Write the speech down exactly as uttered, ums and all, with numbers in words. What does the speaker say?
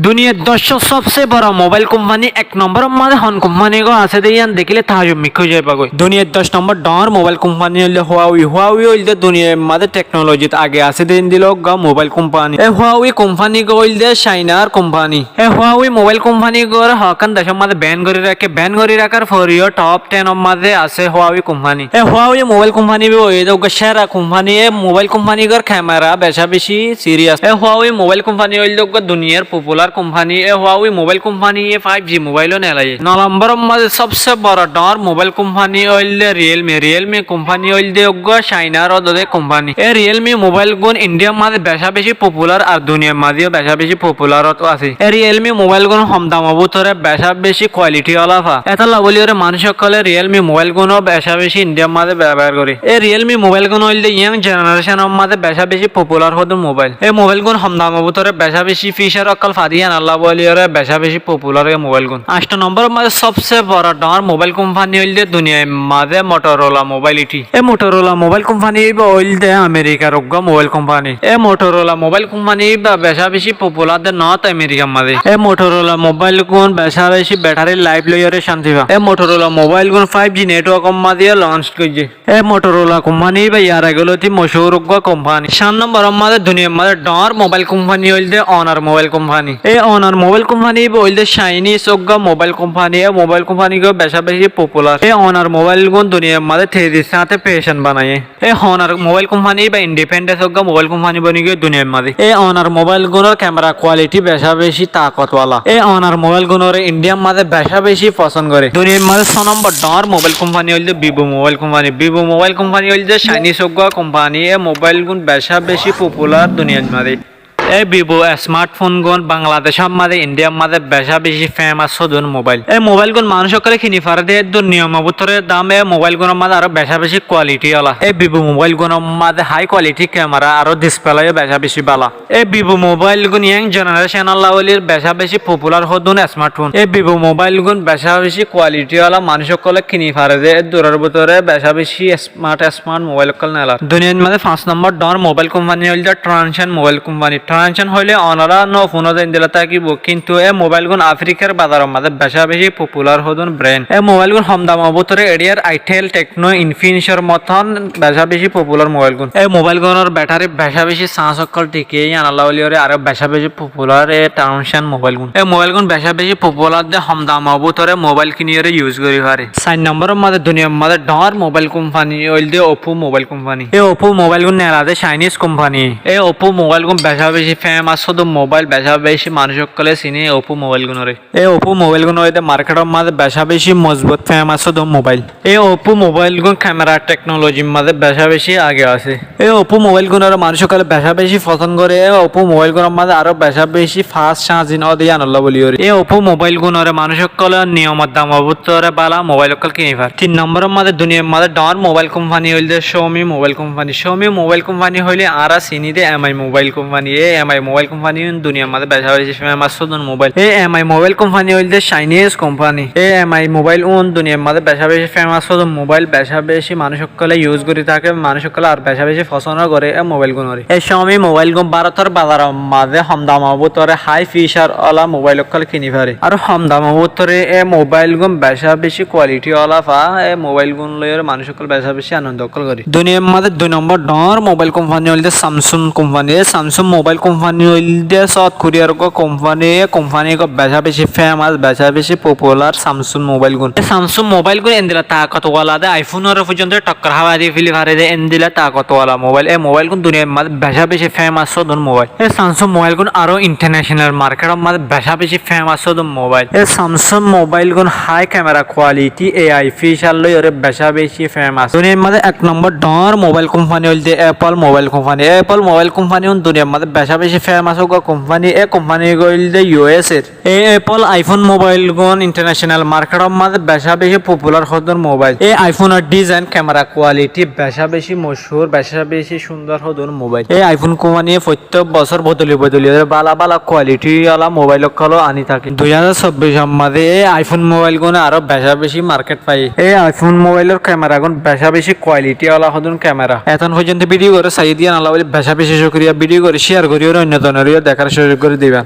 Duniyar doccó sobse boro mobail kumpani ek nombor or mazé hon kumpani gó asé dé yían dekíle taajub mikká ói zaibá goi. Duniyar doc nombor dhoóñr mobail kumpani óilde Huawei. Huawei óilde duniyar mazé teknolojit age asé dé endilla uggwá mobail kumpani. E Huawei kumpani gó óilde Cainar kumpani. E Huawei mobail kumpani góre hokkán decór mazé ben gorí raké, ben gorí rakár foreyó top ten or mazé asé Huawei kumpani. E Huawei mobail kumpani bí óilde uggwá céra kumpani. E mobail kumpani gór kemera becá beci siriyas. E Huawei mobail kumpani óilde uggwá duniyar popular kumpani. E Huawei mobail kumpani ye five G mobail ó neelaiyé. No nombor or mazé sobse boro dhoóñr mobail kumpani óilde Realme. Realme kumpani óilde uggwá Cainar ódode kumpani. E Realme mobail gún Indiyar mazé becá beci popular ar duniyar mazé yó becá beci popular ot asé. E Realme mobail gún hom dam or bútore becá beci kualiti ola fa. Etólla bóliyoré manúic ókkole Realme mobail gún ó becá beci Indiyar mazé bebohár goré. E Realme mobail gún óilde young generation or mazé becá beci popular hodún mobail. E mobail gún hom dam or bútore becá beci ficar ókkol fa dé yíanolla bóliyoré becá beci popular e mobail gún. Ancto nombor or mazé sobse boro dhoóñr mobail kumpani óilde duniyar mazé Motorola mobail iti. E Motorola mobail kumpani íba óilde Amerikar uggwá mobail kumpani. E Motorola mobail kumpani íba becá beci popular de North Amerikar mazé. E Motorola mobail gún becá beci betari laif loiyoré cánti fa. E Motorola mobail gún five G network or mazé yó launch goijjé. E Motorola kumpani íba yar age lóti mochúr uggwá kumpani. Cát nombor or mazé duniyar mazé dhoóñr mobail kumpani óilde Honor mobail kumpani. E Honor mobail kumpani íba óilde Cainis uggwá mobail kumpani. E mobail kumpani gó becá beci popular. E Honor mobail gún duniyar mazé tezir sáñte fecon banaiyé. E Honor mobail kumpani íba indipendens uggwá mobail kumpani boni giyói duniyar mazé. E Honor mobail gúnor kemera kualiti becá beci takot wala. E Honor mobail gúnoré Indiyar mazé becá beci fosón goré. Duniyar mazé só nombor dhoóñr mobail kumpani óilde Vivo mobail kumpani. Vivo mobail kumpani óilde Cainis uggwá kumpani. E mobail gún becá beci popular duniyar mazé. E Vivo smartphone gún Bangladec or mazé, Indiyar mazé becá beci femas hodún mobail. E mobail gún manúic ókkole kini fare dé eddur niyom or bútore dam. E mobail gúnor mazé aró becá beci kualiti ola. E Vivo mobail gúnor mazé hái kualiti kemera aró displé yó becá beci bála. E Vivo mobail gún young generation olla bóli becá beci popular hodún smartphone. E Vivo mobail gún becá beci kualiti ola, manúic ókkole kini fare dé eddur or bútore becá beci smart smart mobail ókkol neelar. Duniyar mazé fañs nombor dhoóñr mobail kumpani óilde Transsion mobail kumpani. Transsion hoilé onorá no fúno de endilla tákibo, kintu e mobail gún Afrikar bazar or mazé becá beci popular hodún brand. E mobail gún hom dam or bútore Acer, Itel, Tecno, Infinix or moton becá beci popular mobail gún. E mobail gúnor betari becá beci sáñs ókkol tikiyé, yíanolla bóliyoré aró becá beci popular e Transsion mobail gún. E mobail gún becá beci popular de hom dam or bútore mobail kiniyoré use gorí fare. Sair nombor or mazé duniyar mazé dhoóñr mobail kumpani óilde Oppo mobail kumpani. E Oppo mobail gún neela de Cainis kumpani. E Oppo mobail gún becá beci femas hodún mobail, becá beci manúic ókkole siné Oppo mobail gúnoré. E Oppo mobail gún óilde market or mazé becá beci mozbut femas hodún mobail. E Oppo mobail gún kemera teknolojir mazé becá beci age asé. E Oppo mobail gúnoré manúic ókkole becá beci fosón goré. E Oppo mobail gúnor mazé aró becá beci fast charging ó de yíanolla bóliyoré. E Oppo mobail gúnoré manúic ókkole niyom or dam or bútore bála mobail ókkol kini fare. Tin nombor or mazé duniyar mazé dhoóñr mobail kumpani óilde Xiaomi mobail kumpani. Xiaomi mobail kumpani hoilé añára siní de M I mobail kumpani. E M I mobail kumpani gún duniyar mazé becá beci femas hodún mobail. E M I mobail kumpani óilde Cainis kumpani. E M I mobail gún duniyar mazé becá beci femas hodún mobail, becá beci manúic ókkole use gorí táke, manúic ókkole ar becá beci fosón ó goré e mobail gúnoré. E Xiaomi mobail gún Bárotor bazar or mazé hom dam or bútore hái ficar ola mobail ókkol kini fare. Aró hom dam or bútore e mobail gún becá beci kualiti ola fa. E mobail gún loiyoré manúic ókkol becá beci anondo ókkol goré. Duniyar mazé dui nombor dhoóñr mobail kumpani óilde Samsung kumpani. E Samsung mobail kumpani óilde South Korea r uggwá kumpani. E kumpani gún becá beci femas, becá beci popular Samsung mobail gún. E Samsung mobail gún endilla takot wala de iPhone oré foijjonto tokkor hábai di feli fare dé endilla takot wala mobail. E mobail gún duniyar mazé becá beci femas hodún mobail. E Samsung mobail gún aró international market or mazé becá beci femas hodún mobail. E Samsung mobail gún hái kemera kualiti, A I ficar loiyoré becá beci femas. Duniyar mazé ek nombor dhoóñr mobail kumpani óilde Apple mobail kumpani. Apple mobail kumpani gún duniyar mazé becá beci femas uggwá kumpani. E kumpani gún óilde U S A r. E Apple iPhone mobail gún international market or mazé becá beci popular hodún mobail. E iPhone or design, kemera kualiti becá beci mochúr, becá beci cúndor hodún mobail. E iPhone kumpani ye fottek bosór bodoli bodoli bála bála kualiti ola mobail ókkol ó ani táke. Dui házar sobbic or mazé e iPhone mobail gúne aró becá beci market faiyé. E iPhone mobail or kemera gún becá beci kualiti ola hodún kemera. Etón foijjonto video gán saiyé dé yíanolla bóli becá beci cúkuriya. Video gán share gorí óinno zonoré yó dekár cúzuk gorí diba.